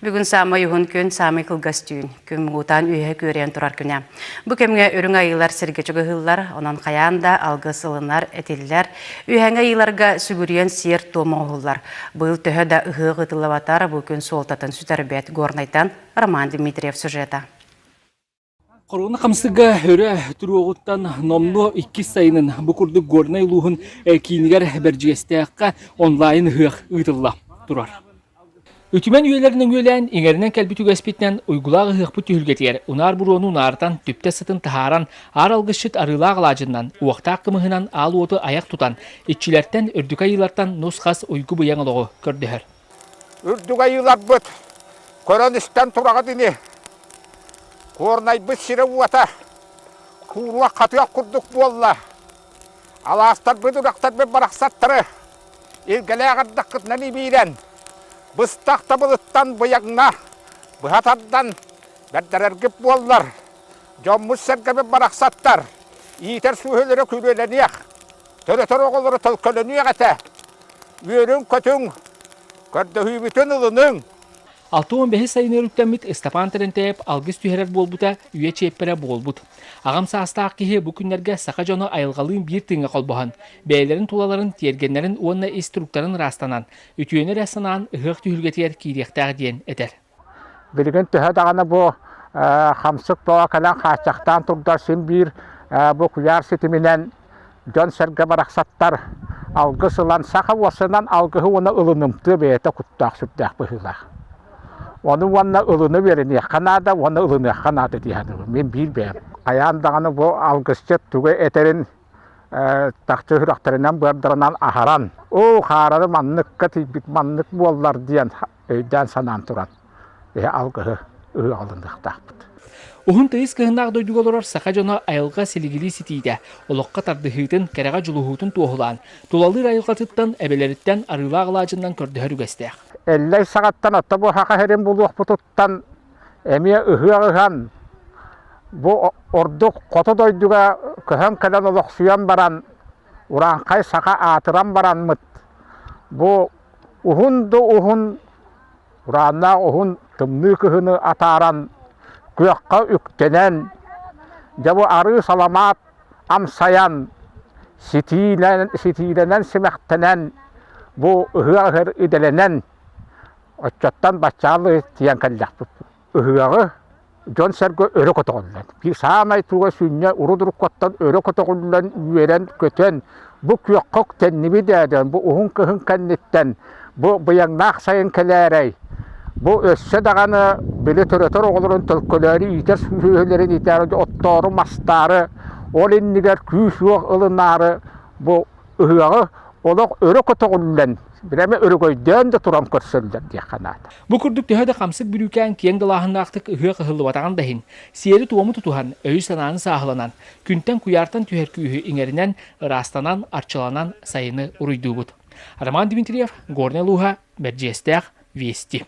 Бүгүн саамай уһун күн, саамай кылгас түүн. Күн муҥутаан үөһэ күөрэйэн турар күнэ. Бу кэмҥэ үрүҥ айыылар сиргэ чугаһыыллар, онон хайаан да алгыс ылынар, этиллэр. Үөһэҥҥи айыыларга сүгүрүйэн сиэр-туом оҥоһуллар. Быйыл төһө да ыһыах ыытыллыбатар, бу күн суолтатын сүтэрбэт. Горнайтан Роман Дмитриев сюжета. Хоруона хамсыга өрө туруоҕуттан номнуо иккис сайынын бу курдук Горнай улууһун киинигэр Бэрдьигэстээххэ онлайн ыһыах ыытылла турар. Үтүмэн үйэлэр нөҥүөлээн иҥэринэн кэлбит үгэспитинэн уйгулаах ыһыахпыт түһүлгэтигэр унаар буруону унаартан түптэ сытын таһааран аар алгысчыт арыылаах алаадьыннан, уохтаах кымыһынан аал уоту айах тутан, иччилэртэн, үрдүк айыылартан нус-хас уйгу-быйаҥ олоҕу көрдөһөр. Үрдүк айыыларбыт көрөн-истэн тураҕыт ини. Куорнайбыт сирэ-уота кууруох-хатыах курдук буолла. Алаастарбыт, үрэхтэрбит барахсаттары илгэлээх ардаххытынан ибиирэн, быстах табылыттан быйаҥна быһа тардан бэрдэрэргит буоллар, дьоммут-сэргэбит барахсаттар иитэр сүөһүлэрэ күрүөлэниэх, төрөтөр оҕолоро төлкөлөнүөх этэ. Үөрүҥ-көтүҥ, көрдөһүүбүтүн ылыныҥ! 65 сайын өрүттэммит Ыстапаан Тэрэнтэйэп алгыс түһэрэр буолбута үйэ чиэппэрэ буолбут. Аҕам саастаах киһи бу күннэргэ саха дьоно айылҕалыын биир тыыҥҥа холбоһон, бэйэлэрин тулаларын, тиэргэннэрин уонна ис туруктарын ыраастанан, үтүөнү эрэ санаан ыһыах түһүлгэтигэр киириэхтээх диэн этэр. Билигин төһө даҕаны бу хамсык тоҕо кэлэн хааччахтаан турдар син биир бу куйаар ситиминэн дьон-сэргэ барахсаттар алгыс ылан саха уосанан алгыһы уонна ылынымтыа бэйэтэ куттаах сүрдээх быһыылаах. Ону уонна ылына үөрэниэххэ наада уонна ылыныахха наада дии саныыбын. Мин биир бэйэм. Хайаан даҕаны бу алгысчыт тугу этэрин тахчы сүрэхтэринэн-быардарынан аһаран, оо, хаарары манныкка тиийбит маннык буоллар диэн өйдөөн-санаан туран эһэ алгыһы ыһыаҕалыныахтаахпыт. Уһун тыйыс кыһыннаах дойдуга олорор саха дьоно айылҕа силигилии ситиитэ, олоххо тардыһыытын, кэрэҕэ дьулуһуутун туоһулаан, тулалыыр айылҕатыттан, эбэлэриттэн арыылаах алаадьыннан көрдөһөр үгэстээх. Эллэй саҕаттан отто бу саха сирин булуохпутуттан эмиэ ыһыах ыһан, бу ордук хоту дойдуга көһөн кэлэн олохсуйан баран, урааҥхай саха аатыран бараммыт, бу Уһун да уһун, урааннаах уһун тымныы кыһыны атааран, күөххэ үктэнэн, дьэ бу арыы саламаат амсайан, ситиилэн, ситиилэнэн симэхтэнэн, бу ыһыах ыһар идэлэнэн, оччоттон баччаалы тиийэн кэллэхпит. Ыһыаҕы дьон-сэргэ өрө көтөҕүллэн, биир саамай туга сүнньэ урут-уруккуттан өрө көтөҕүллэн, үөрэн-көтөн, бу күөххэ үктэннибит ээ диэн, бу уһун кыһын кэнниттэн, бу быйаҥнаах сайын кэлээрэй, бу өссө даҕаны били төрөтөр оҕолорун төлкөлөөрү иитэр сүөһүлэрин иитээри оттоору мастаары, ол иннигэр күүс-уох ылынаары бу ыһыаҕы олох өрө көтөҕүллэн, бирэмэ өрөгөйдөөн да туран көрсөллөр диэххэ наада. Бу курдук төһө да хамсык бүрүүкээн киэҥ далааһыннаахтык ыһыах ыһыллыбатаҕын да иһин, сиэри-туому тутуһан, өйү-санааны сааһыланан, күнтэн-куйаартан түһэр күүһү иҥэринэн, ыраастанан, арчыланан сайыны уруйдуубут. Роман Дмитриев, Горнай улууһа, Бэрдьиэстээх, Вести.